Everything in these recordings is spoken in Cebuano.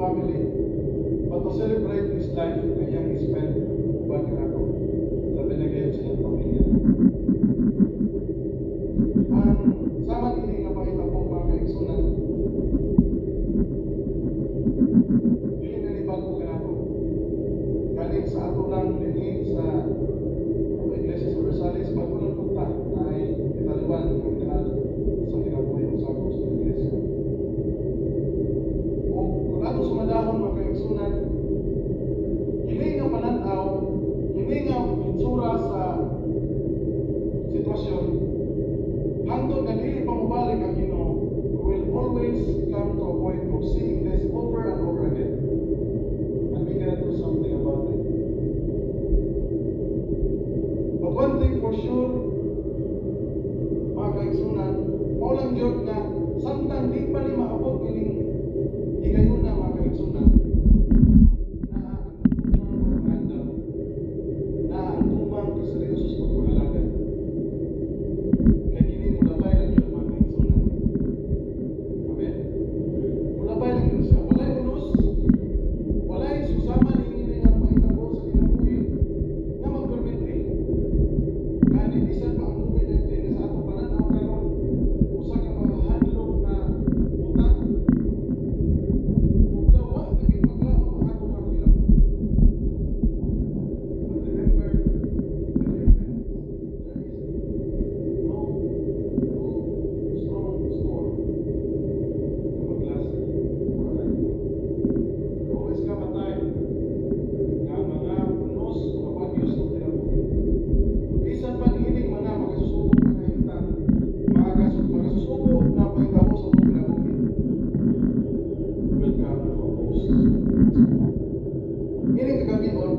family, but to celebrate his life nga iyang spend uban kanato. Labi na gayud sa iyang pamilya. Ang sama ini nga pahitabo, mga kaigsunan, dili na ni bago kanato. Gani sa ato lang dinhi sa ato iglesia sa Versalles, bago lang punta na ay italiwan ang minahal sa kinabuhi o sakop sa iglesia. O kung ato sumadahon, mga kaigsunan, kini nga pananaw, kini nga hitsura sa sitwasyon, hangtod nga dili pa mobalik ang Ginoo, we will always come to a point of seeing this over and over again. And we cannot do something about it. But one thing for sure, mga kaigsunan, mao lang gyud nga samtang di pa ni maabot ining higayuna, mga kaigsunan, naa ang tumang pagpangandam, naa ang tumang kaseryoso sa pagpangalagad. Kay kini mulabay lang yun, mga kaigsunan. Amen? Mulabay lang yun siya. Walay unos, walay susama ni ini nga pahitabo sa kinabuhi nga magperminti. Gani bisan pa ang COVID-19 nga sa atong pananaw karon usa ka makahadlok nga butang ug daw wa nagipaglaom ang atong mga kinabuhi. But remember, my dear friends, there is no too strong storm na mag-last for a lifetime. There always come a time nga ang mga unos, mga bagyo sa kinabuhi, bisan pa niining mga makasusubo nga kahimtang, mga makasusubo na pahitabo sa atong kinabuhi, will come to a post. Ining kagabion,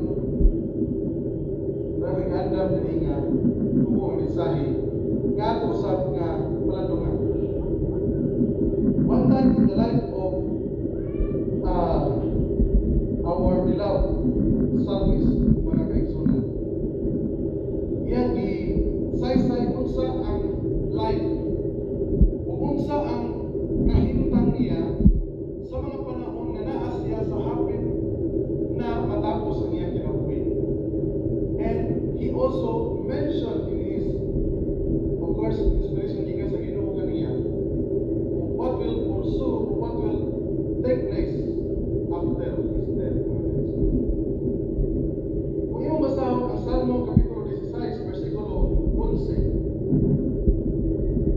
grabe kaandam dinhi nga tubo ang mensahe nga ato usab nga palandungan. One time in the life of our beloved psalmist, mga kaigsunan, iyang gisaysay unsa ang life ug unsa ang kahimtang niya sa mga panahon nga naa siya sa hapit na matapos ang iyang kinabuhi. And he also mentioned in his, of course, inspiration gikan sa Ginoo kaniya, of what will pursue, what will take place after his death, mga kaigsunan. Kung imong basahon ang Salmo Kapitulo 16, versikulo 11,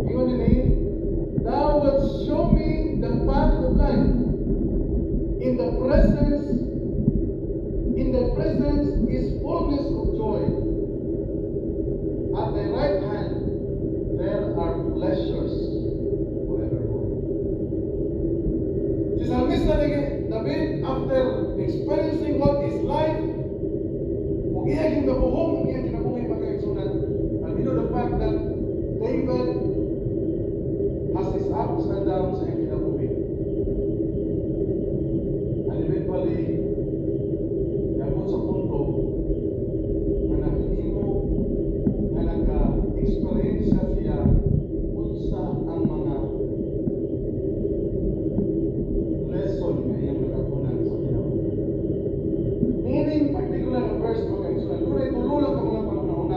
ingon dinhi, "Thou wilt show me the path of life. In thy presence is fullness of joy. At thy right hand there are pleasures forevermore." Si Salmista ni David, after experiencing what is life, ug iya gikabuhong ang iyang kinabuhi, mga kaigsunan, and we know the fact that David has his ups and downs sa iyang kinabuhi. And eventually, niabot sa punto nga nahimo nga naka-experience siya unsa ang mga lesson nga iyang nakatunan sa kinabuhi. Meaning, particular nga verse, mga kaigsunan, dunay tulo lang ka mga panahon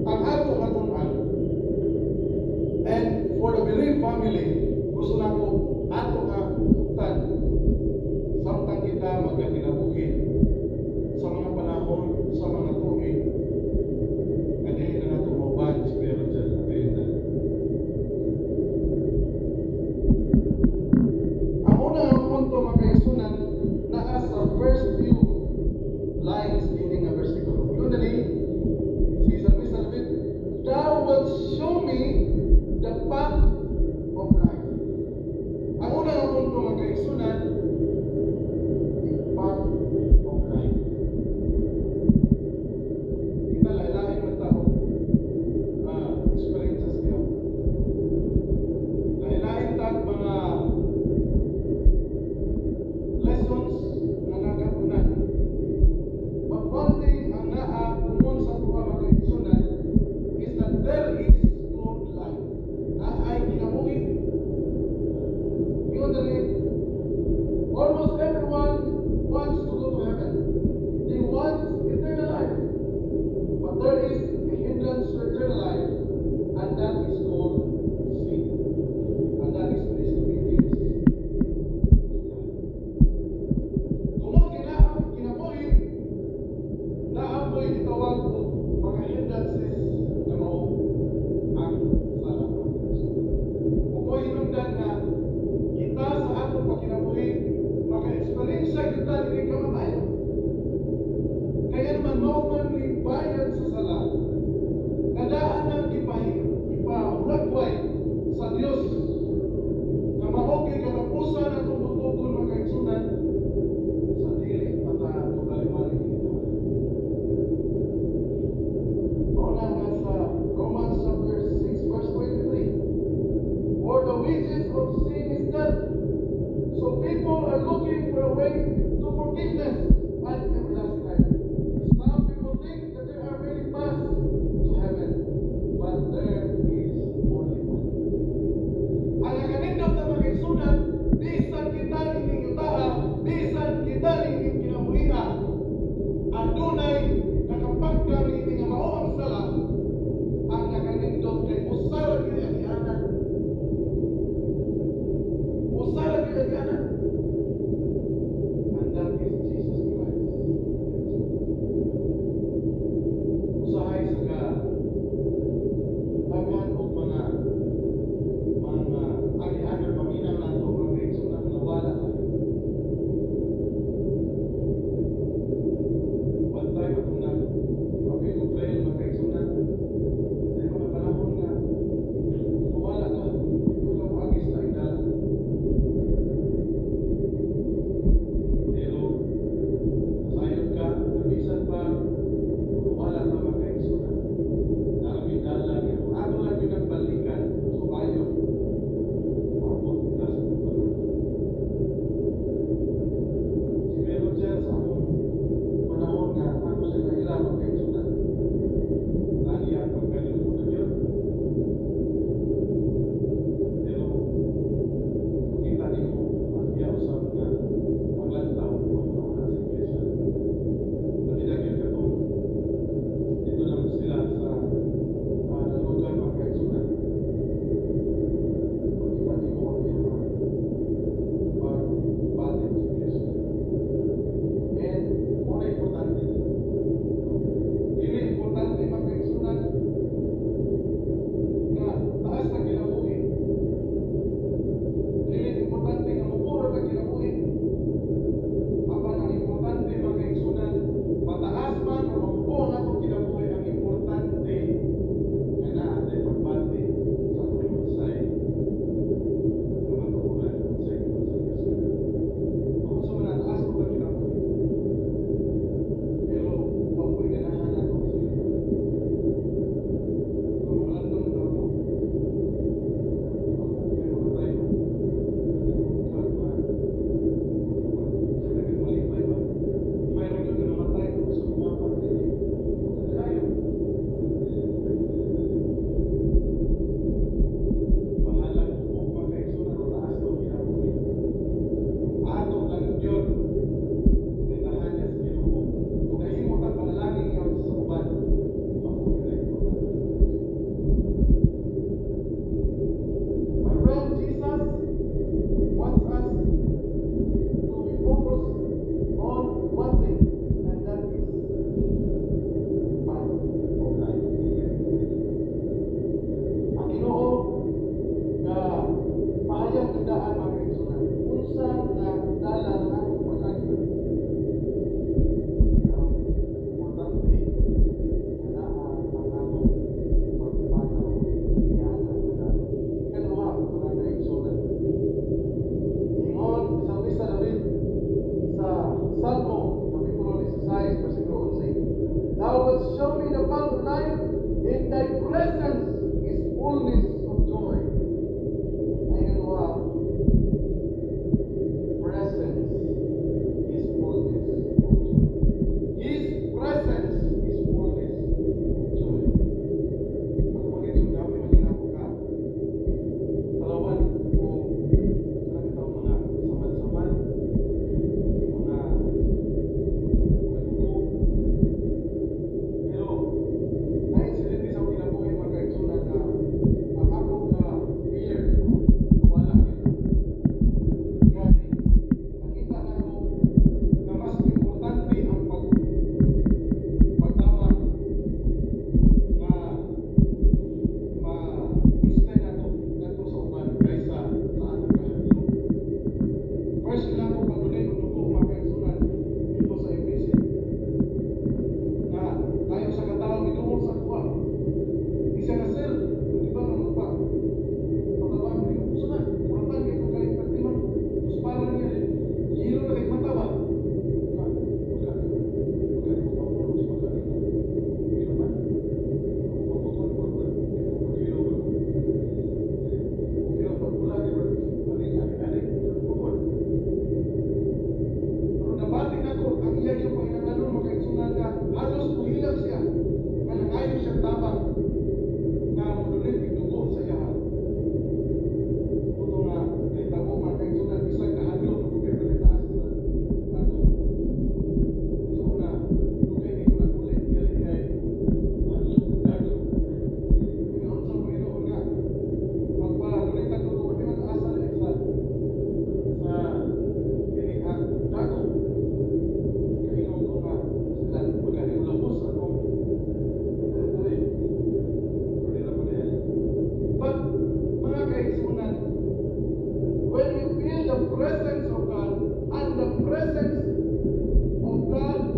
ang ato katun-an. And for the bereaved family, gusto nako So people are looking for a way to forgiveness and everlasting life. Some people think that there are many paths to heaven, but there is only one. Ang nakanindot na, mga kaigsuonan, bisan kita nining yutaa, bisan kita nining kinabuhia, adunay nakapagkam niini nga mao ang sala. Ang nakanindot kay usa ra gyud agianan. Usa ra gyud agianan. And that is Jesus Christ. presence of God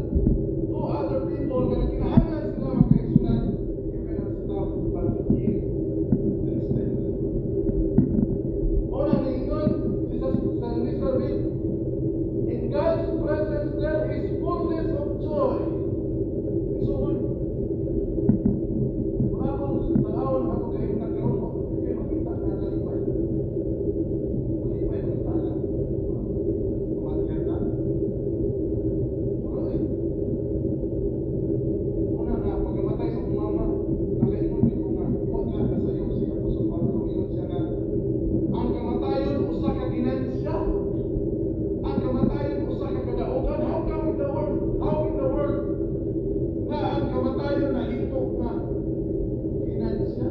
to other people nga nagkinahanglan sila, mga kaigsunan, you cannot stop but to give and extend. Mao na niingon si sa Mr. Reed, "In God's presence there is fullness of joy." Igsuon, kung akong tanawon ako kahimtang karon mo, kay makita nga kalipay. Kalipay makita lang. Pamatyan ta? Wala eh. Una nga, pagkamatay sa akong mama, nakaingon gyud ko nga, wa nga kasayo si Apostol Pablo, ingon siya nga, ang kamatayon usa ka ginansya. Ang kamatayon usa ka kadaugan. How come in the world? How in the world nga ang kamatayon nahimo nga ginansya?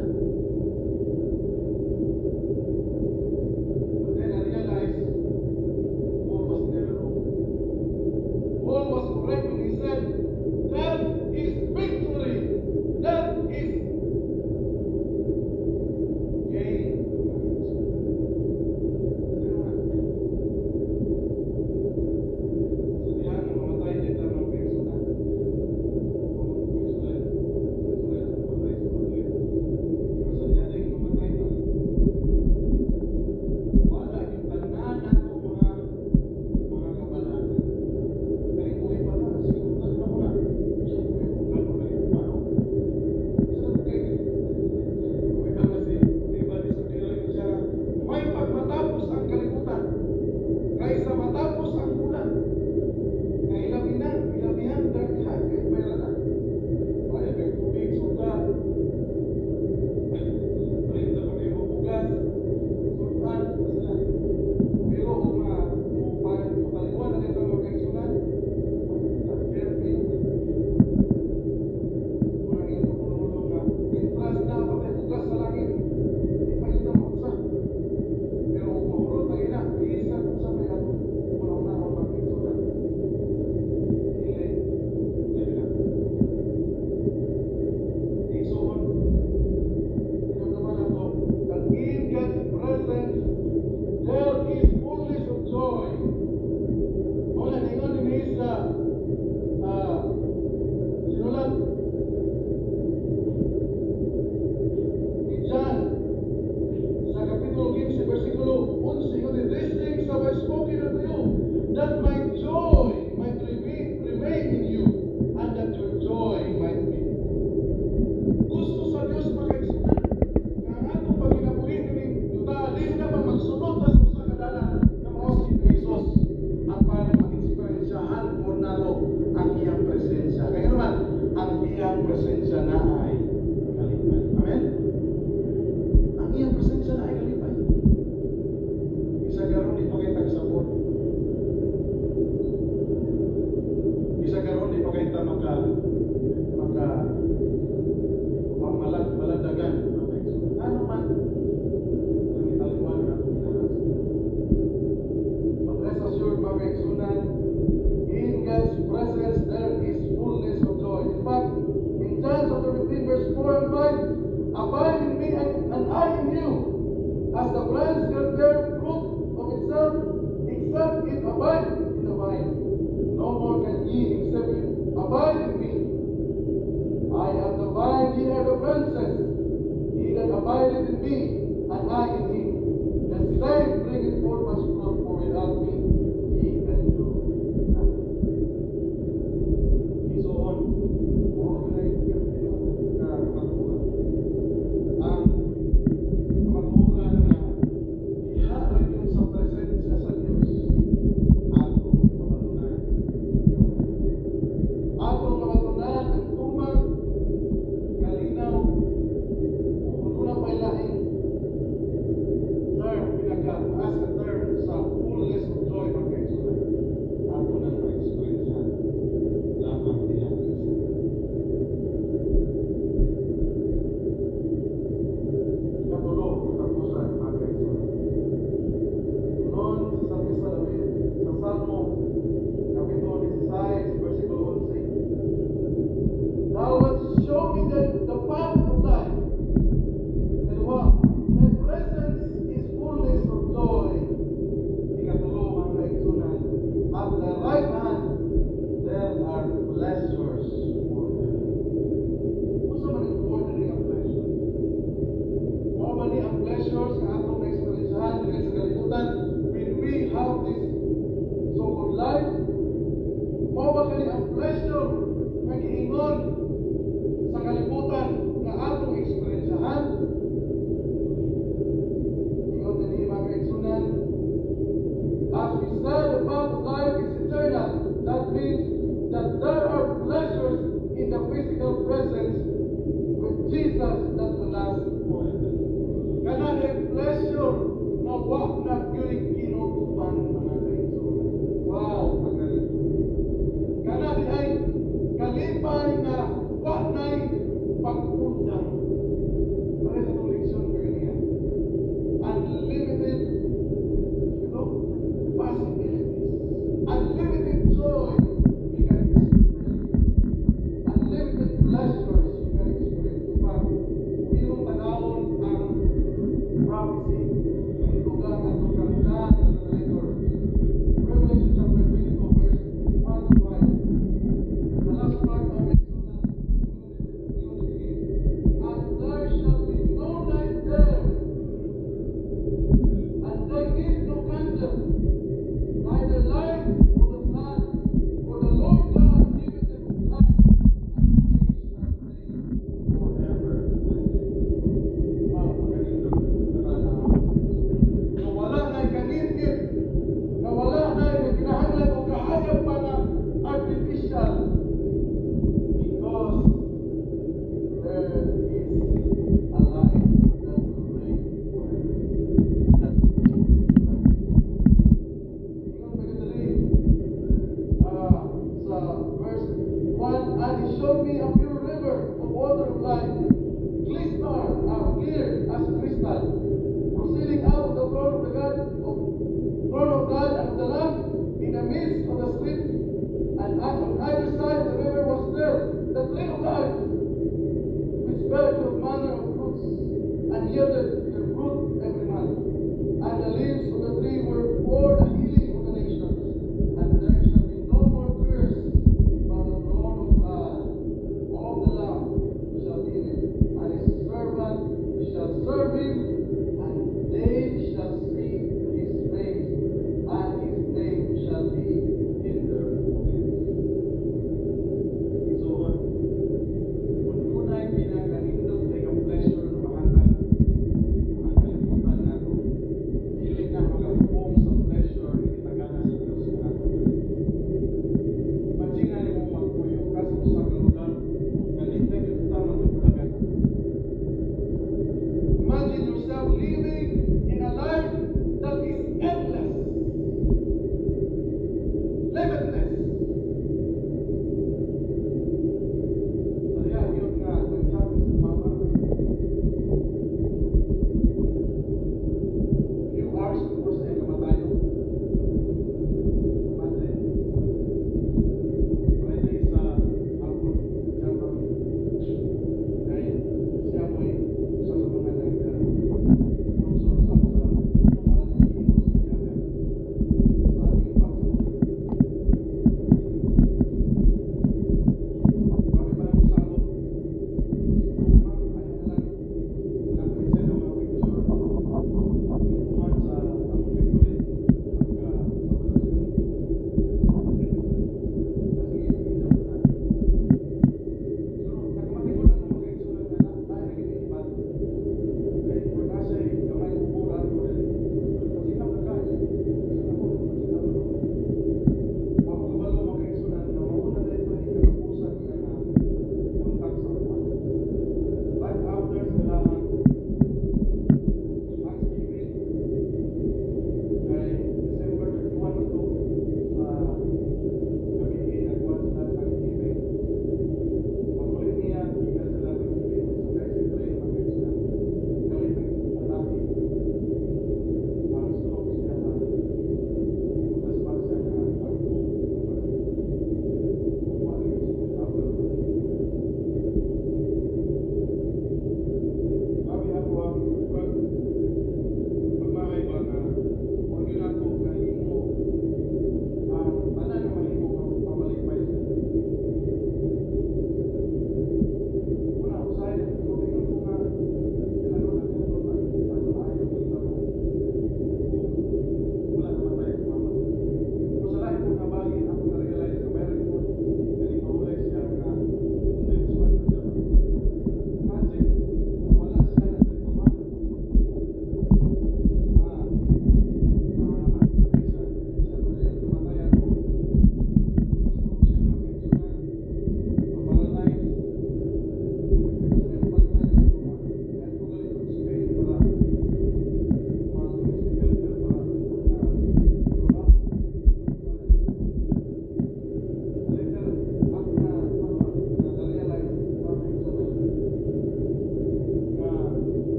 But then I realized Paul was never wrong. Paul was correct when he said, "Death is victory. Death is gain." Pero nga, sa diha nga mamatay kita, mga kaigsunan, kaigsunan, kaigsunan, mamatay sa paglit. Pero sa diha na mamatay ta, wala yung tanan ato mga kabalaan. Kaya buhay pa ta, siguro ta ko na. Siyempre, kung gano'n na yung paano. Sa kay Kumita na si Diba ni Sudiro siya nga, may pagmatapos ang kalibutan kaysa matapos ang bulan. Nga hilabinan, hilabihan, daghan kay pera na. Bayad kay tubig, suga. Palit na pag imo bugas, sultan, basta. Pero kung nga, mo taliwan na dito, mga kaigsunan, perfect. Mga iyong pagulong nga, mientras na patay bugas sa langit, di pa yun na mausa. Pero kung mahurot ang ina, bisan kung sa may atong unang-unahon, mga kaigsunan. Dili, dili na. Igsuon, hinumduman nato, that in God's presence, there is fullness of joy. Mao na ningon ni sa sinulat ni John sa Kapitulo 15, versikulo 11, ingon ni, "These things have I spoken unto you, that my joy might remain in you, and that your joy might be full." Gusto sa Dios, mga kaigsunan, nga ang atong pagkinabuhi nining yuta, dili na ba magsunod ta sa usa ka dalan nga mao si Jesus apan ma-eksperyensyahan po nato ang iyang presensya. Kaya naman, ang iyang presensya na ay kalipay. Amen? Ang iyang presensya na ay kalipay. Isa karon di pa kay tagsabot. Isa karon di pa kay ta maka maka malag maladagan, mga kaigsoon. Ano man ang italiwan nga atong ginanas. But rest assured, mga kaigsunan, in God's presence there is fullness of joy. In fact, in John chapter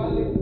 Balik.